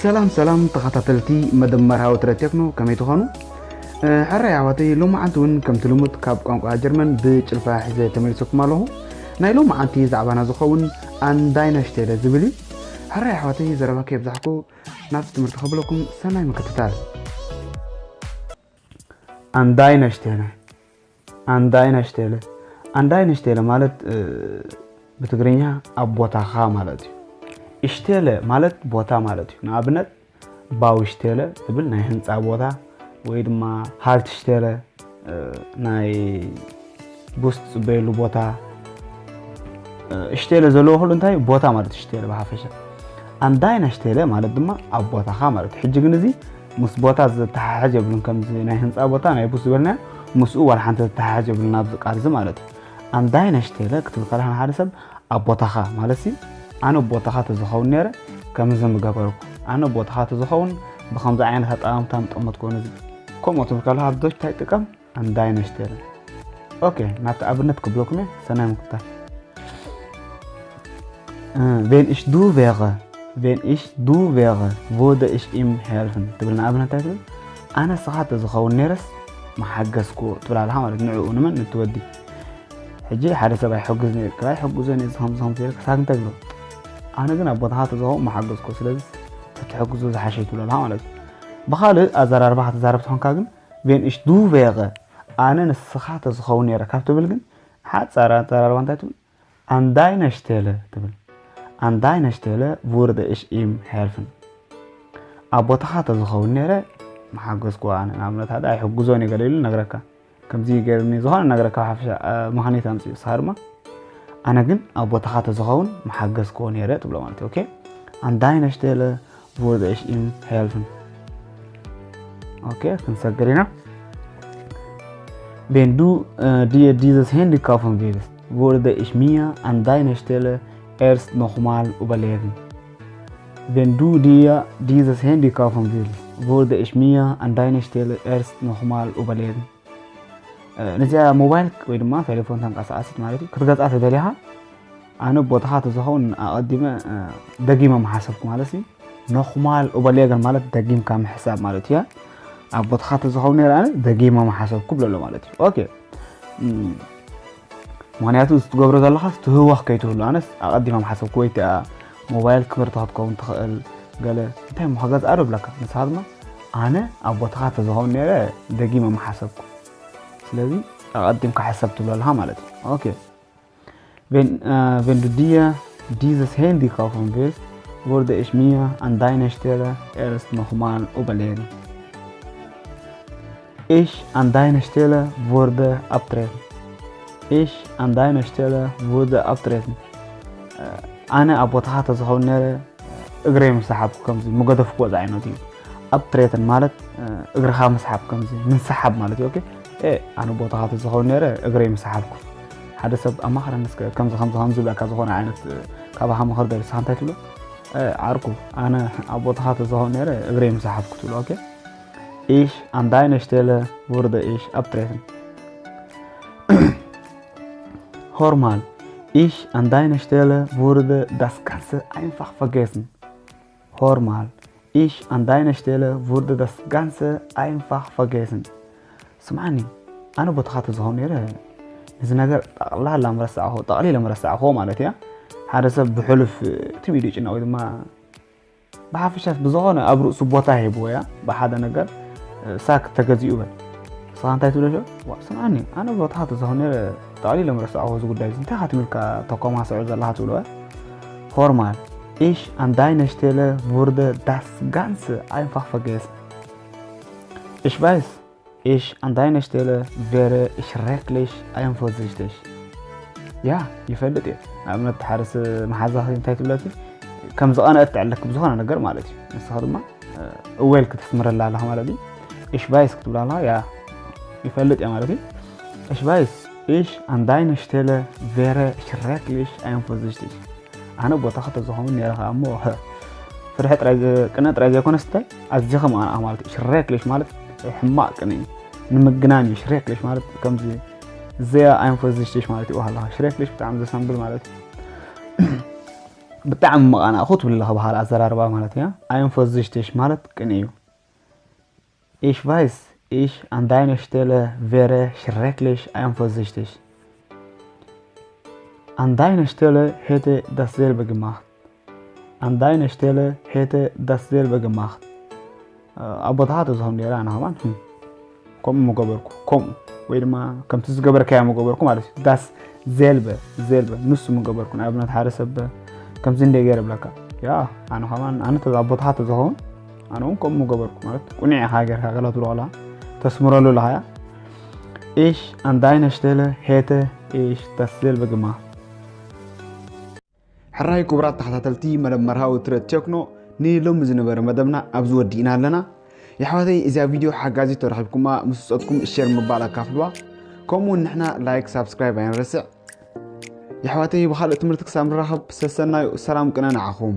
ሰላም ሰላም ተኸታተልቲ መደመር ሃወትረ ቴክኖ፣ ከመይ ትኾኑ? ሕራይ ኣሕዋተይ፣ ሎማዓንቲ እውን ከምቲ ልሙድ ካብ ቋንቋ ጀርመን ብጭልፋ ሒዘ ተመሊሰኩም ኣለኹ። ናይ ሎማዓንቲ ዛዕባና ዝኸውን ኣንዳይነሽቴለ ዝብል እዩ። ሕራይ ኣሕዋተይ፣ ዘረባ ከየብዛሕኩ ናብቲ ትምህርቲ ከብለኩም፣ ሰናይ ምክትታል። ኣንዳይነሽቴለ ኣንዳይነሽቴለ ኣንዳይነሽቴለ ማለት ብትግርኛ ኣብ ቦታኻ ማለት እዩ። እሽቴለ ማለት ቦታ ማለት እዩ። ንኣብነት ባውሽቴለ ትብል ናይ ህንፃ ቦታ፣ ወይ ድማ ሃልትሽቴለ ናይ ቡስ ትፅበየሉ ቦታ። እሽቴለ ዘለዎ ኩሉ እንታይ ቦታ ማለት እሽቴለ ብሓፈሻ። ኣንዳይነሽቴለ ማለት ድማ ኣብ ቦታኻ ማለት እዩ። ሕጂ ግን እዚ ምስ ቦታ ዝተሓሓዝ የብሉን። ከምዚ ናይ ህንፃ ቦታ ናይ ቡስ ዝበልና ምስኡ ዋላ ሓንቲ ዝተሓሓዝ የብሉን ኣብዚ ቃል እዚ ማለት እዩ። ኣንዳይነሽቴለ ክትብል ከለኻ ንሓደ ሰብ ኣብ ቦታኻ ማለት ሲ ኣነ ቦታኻ ተዝኸውን ነይረ ከምዚ ምገበርኩ፣ ኣነ ቦታኻ ተዝኸውን ብከምዚ ዓይነት ኣጠማምታ ምጠመትኮ ነዚ ከምኡ ትብል ከለኻ ኣብ ዶች እንታይ ጥቀም ኣንዳይነሽቴለ። ኦኬ፣ ናብቲ ኣብነት ክብለኩም እየ፣ ሰናይ ምክትታል። Wenn ich du wäre, wenn ich du wäre, würde ich ihm helfen ትብል ንኣብነት እንታይ ትብል? ኣነ ንስኻ ተዝኸውን ነይረስ መሓገዝኩ ትብል ኣለኻ ማለት ንዕኡ ንመን ንትወዲ። ሕጂ ሓደ ሰብ ኣይሕግዝ ነይሩ ክራ ይሕግዞ ነይ ዝኸም ዝኸም ትብል ክሳብ እንታይ ብሎ ኣነ ግን ኣብ ቦታኻ ተዝኸውን መሓገዝኩ። ስለዚ ተትሕግዞ ዝሓሸ ትብል ኣለኻ ማለት እዩ። ብኻልእ ኣዘራርባ ከተዛረብ ትኾንካ ግን wenn ich du wäre ኣነ ንስኻ ተዝኸውን ነይረ ካብ ትብል ግን ሓፃር ኣዘራርባ እንታይ ትብል? An deiner Stelle ትብል። An deiner Stelle würde ich ihm helfen። ኣብ ቦታኻ ተዝኸውን ነይረ መሓገዝኩ ኣነ። ንኣብነት ሓደ ኣይሕግዞን እየ ገለ ኢሉ ነግረካ። ከምዚ ገርኒ ዝኾነ ነግረካ ሓፈሻ ምኽንያት ኣምፅኡ። ንስኻ ድማ ኣነ ግን ኣብ ቦታኻ ተዝኸውን መሓገዝክዎ ነይረ ትብሎ ማለት እዩ። ኦኬ። An deiner Stelle würde ich ihm helfen። ኦኬ፣ ክንሰግር ኢና። Wenn du äh, dir dieses Handy kaufen willst, würde ich mir an deiner Stelle erst nochmal überlegen. Wenn du dir dieses Handy kaufen willst, würde ich mir an deiner Stelle erst nochmal überlegen. ነዚኣ ሞባይል ወይ ድማ ቴሌፎን ተንቀሳቃሲት ማለት እዩ ክትገዝኣ ተደሊኻ ኣነ ቦታኻ ተዝኸውን ኣቐዲመ ደጊመ ምሓሰብኩ ማለት እዩ። ኖኽማል ኡበሌገን ማለት ደጊምካ ምሕሳብ ማለት እዩ። ኣብ ቦታኻ ተዝኸውን ነይረ ኣነ ደጊመ ምሓሰብኩ ብለሎ ማለት እዩ። ኦኬ። ምክንያቱ እዚ ትገብሮ ዘለኻ ትህወኽ ከይትህሉ ኣነስ ኣቐዲመ ምሓሰብኩ ወይ ቲኣ ሞባይል ክብርቲ ክትከውን ትኽእል ገለ እንታይ እሞ ከገዝኣ ዶ ብለካ ንስኻ ድማ ኣነ ኣብ ቦታኻ ተዝኸውን ነይረ ደጊመ ምሓሰብኩ። ስለዚ ኣቐዲምካ ሕሰብ ትብሎ ኣለኻ ማለት እዩ። ኦኬ። Wenn, äh, wenn du dir dieses Handy kaufen willst, würde ich mir an deiner Stelle erst nochmal überlegen. Ich an deiner Stelle würde abtreten. Ich an deiner Stelle würde abtreten. ኣነ ኣብ ቦታኻ ተዝኸውን ነረ እግረይ ምሰሓብኩ ከምዚ ምገደፍኩዎ ዝዓይነቱ እዩ። ኣብ ትሬትን ማለት እግርኻ ምስሓብ ከምዚ ምንስሓብ ማለት እዩ። ኦኬ። ኣነ ቦታኻ ተዝኸውን ነረ እግረይ ምሰሓብኩ። ሓደ ሰብ ኣማኽረኒ እስከ ከምዚ ከምዚ ከምዚ ብለካ ዝኾነ ዓይነት ካባኻ ምኽር ደሊስኻ እንታይ ትብሎ? ዓርኩ ኣነ ኣብ ቦታኻ ተዝኸውን ነረ እግረይ ምሰሓብኩ ትብሎ። ኦኬ። Ich an deiner Stelle würde ich abtreten. Hör mal, ich an deiner Stelle würde das Ganze einfach vergessen. Hör mal, ich an deiner Stelle würde das Ganze einfach vergessen. ስምዓኒ ኣነ ቦታኻ ተዝኸውን ነይረ እዚ ነገር ጠቕላላ ምረሳዕኹ ጠቕሊለ ምረሳዕኹ ማለት እያ። ሓደ ሰብ ብሕሉፍ ትሚዱ ይጭነቕ ወይ ድማ ብሓፈሻስ ብዝኾነ ኣብ ርእሱ ቦታ ሂብዎ እያ ብሓደ ነገር ሳክ ተገዚኡ በል። ንስኻ እንታይ ትብሎ ሸ ስምዓኒ ኣነ ቦታኻ ተዝኸውን ነይረ ጠቕሊለ ምረሳዕኹ እዚ ጉዳይ እዚ እንታይ ካትምልካ ተኮማስዖ ዘለኻ ትብሎ። Hör mal, ich an deiner Stelle würde das Ganze einfach vergessen. Ich weiß, ich an deiner Stelle wäre schrecklich eifersüchtig. ያ ይፈልጥ እየ። ንኣብነት ሓደ ሰብ መሓዛኺ እንታይ ትብለኪ ከም ዝቐነአት ትዕለክ ብዝኾነ ነገር ማለት እዩ። ንስኻ ድማ እወል ክትስምረላ ኣለኻ ማለት እዩ። Ich weiß ክትብላ ኣለኻ ያ ይፈልጥ እየ ማለት እዩ። Ich weiß, ich an deiner Stelle wäre schrecklich eifersüchtig. ኣነ ቦታኻ ተዝኸውን ነይረ ከዓ እሞ ፍርሒ ጥራይ ቅነ ጥራይ ዘይኮነስ እንታይ ኣዝኻ መቐንኣ ማለት እዩ። ሽሬክሊሽ ማለት ሕማቕ ቅነ እዩ። ንምግናን እዩ። ሽሬክሊሽ ማለት ከምዚ ዘያ ኣይንፈዝሽሽ ማለት እዩ። ዋላ ሽሬክሊሽ ብጣዕሚ ዘሰንብል ማለት እዩ። ብጣዕሚ መቓናእኹ ትብል ኣለኻ ብኻልእ ኣዘራርባ ማለት እያ። Eifersüchtig ማለት ቅንኢ እዩ። Ich weiß, ich an deiner Stelle wäre schrecklich eifersüchtig. An deiner Stelle hätte dasselbe gemacht. An deiner Stelle hätte dasselbe gemacht. ኣብ ቦታኻ ተዝኾን ነይረ ኣነ ከማን ከምኡ ምገበርኩ። ከምኡ ወይ ድማ ከምቲ ዝገበርካዮ ምገበርኩ ማለት እዩ። Das selbe, selbe ንሱ ምገበርኩ። ንኣብነት ሓደ ሰብ ከምዚ እንደ ገይረ ብለካ፣ ያ ኣነ ከማን ኣነ ተዛ ቦታኻ ተዝኸውን ኣነ እውን ከምኡ ምገበርኩ ማለት ቁኒዕ ኢኻ ጌርካ ገላ ትብሎ ከላ ተስምረሉ ኣለኻ። ያ Ich an deiner Stelle hätte ich dasselbe gemacht. ሕራይ ክቡራት ተኸታተልቲ መደብ መርሃዊ ትረት ቴክኖ፣ ንሎሚ ዝነበረ መደብና ኣብዚ ወዲእና ኣለና። የሕዋተይ፣ እዚኣ ቪድዮ ሓጋዚት ተረኺብኩማ ምስ ውፀትኩም ሸር ምባል ኣካፍልዋ። ከምኡውን ንሕና ላይክ ሳብስክራይብ ኣይንረስዕ። የሕዋተይ፣ ብኻልእ ትምህርቲ ክሳብ ንራኸብ ሰሰናዩ፣ ሰላም ቅነ ንዓኹም።